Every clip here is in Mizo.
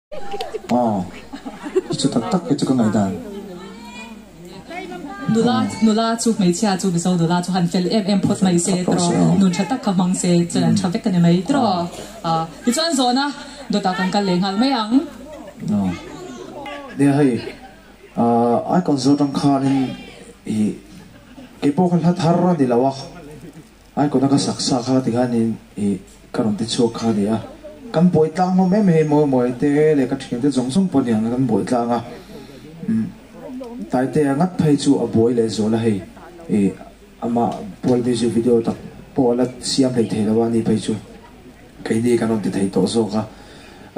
Aw, chu tak tak hi chu ka ngaihdan. Nula nula chu hmeichhia chu Mizo nula chu han fel em em phawt mai se tiraw, nun tha tak kha hmang se chuan an tha vek a ni mai tiraw. Tichuan zawhna dawtah kan kal leh nghal mai ang. Aw, nia hei Icon zawh atang khanin ih keipawh kha hla thar a ni lo a. Icon a ka sak sa kha tikhanin ih ka rawn ti chhuak kha a ni a, kan buai tlang hlawm em hei mawi mawi te leh ka thian te zawng zawng pawh niang kan buai tlang a, umm Taitea ngat phei chu a buai leh zual a hei ih amah pual music video tak pawh a la siam hlei thei lo a ni phei chu keini kan rawn ti thei tawh zawk a,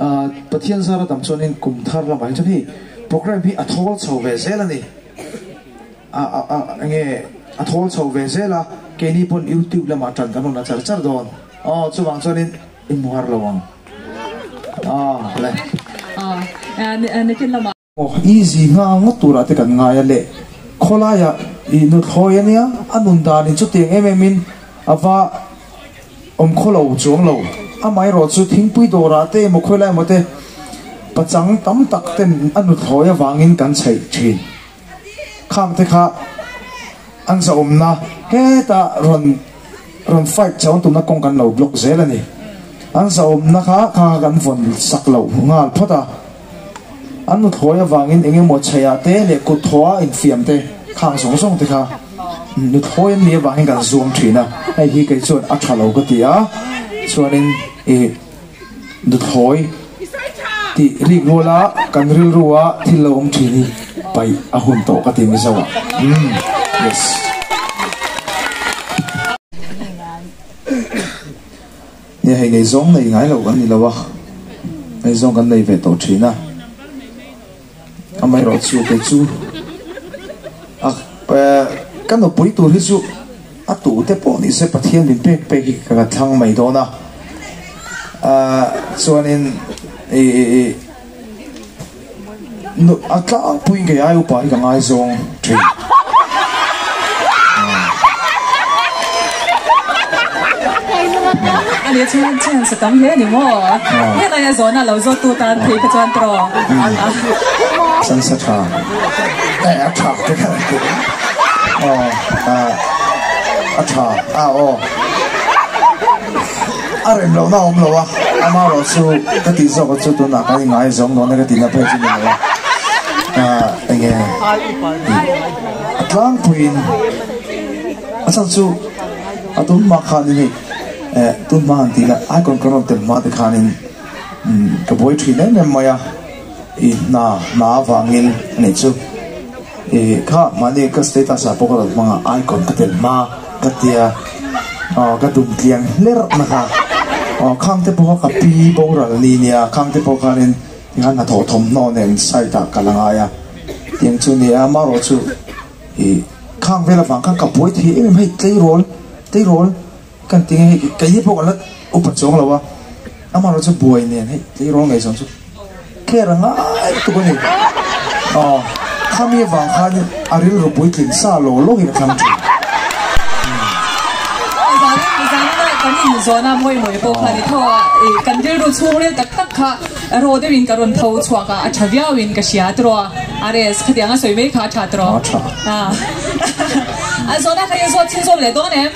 ah Pathian zara tam chuanin kum thar lamah hi chuan hei programme hi a thawl chho ve zel a ni. A a a enge a thawl chho ve zel a, keini pawn youtube lamah tan kan rawn la char char dawn aw chuvang chuanin i hmu har lo ang aw le. Nikin lamah. Aw easy nga ngawt turah te kan ngai a le khawlaiah i nuthlawi ania a nun danin chutiang em em in a va awm khaw lo chuang lo amaherawh chu thingpui dawrah te emaw khawilai emaw te pachang tam tak ten a nuthlawi avangin kan chheih thin. Khang te kha an zahawmna hetah rawn rawn fight chho an tumna kawng kan lo block zel a ni. An zahawmna kha kha kha kan vawn sak loh nghal phawt a. An nuthlawi avangin eng emaw chheiah te leh kut thawha infiam te khang zawng zawng te kha nuthlawi an nih avangin kan zuam thin a. Hei hi kei chuan a tha lo ka ti a, chuanin ih. Duthawi tih rik ruala kan rilrua thil lo awm thin hi paih a hun tawh ka ti Mizo ah. Umm yes. Nia hei ngaihzawng nei ngai lo kan ni lo a, ngaihzawng kan nei ve tawh thin a, amaherawh chu kei chu a ka nupui tur hi chu A tute pawh ni se Pathian min pek pek hi ka thlang mai dawn a, chuanin i a tlangpui ngei ai upa hi ka ngaizawng thin. A ni chuan chuan sa tam hle a ni maw? Helai a zawhna lo zawt tu tan phei kha chuan tawh. San sa tha. A tha te kha. Aw a tha a aw a rem lohna a awm lo a ama erawh chu ka tih zawk chu tunah kan ingaizawng dawn e ka tihna phei chu ni lo a enge a tlangpuiin a chhan chu a tun hma khanin hei eh tun hma han tih la icon kan rawn tel hma te khanin ka buai thin em em mai a i hna hna avangin a nih chu. Ih kha mahni ka status ah pawh ka rawn hmang a icon ka tel hma ka tia aw ka dum tliang hlerh na kha aw khang te pawh kha ka pi boral ni nia khang te pawh khanin tikhan hnathawh thawmhnaw nen side ah ka la ngai a tiang chu nia amaherawh chu ih khang vel avang khan ka buai thei em em hei tleirawl tleirawl kan ti nge hei keini pawh kan la upa chuang lo a amaherawh chu buai nen hei tleirawl ngaihzawn chu. Care a ngai lutuk a ni. Aw, khami avang khan a rilru puitling sa lo lo hi ka thlang thin. Zanina kan inzawna mawi mawi pawh kha ni tho a, kan rilru chhungril tak tak kha raw deuhin ka rawn tho chhuak a, a tha viauin ka hria tiraw a, RS khatiang a sawi mai kha a tha tiraw? A tha. A zawhna kha i zawt chhunzawm leh dawn em?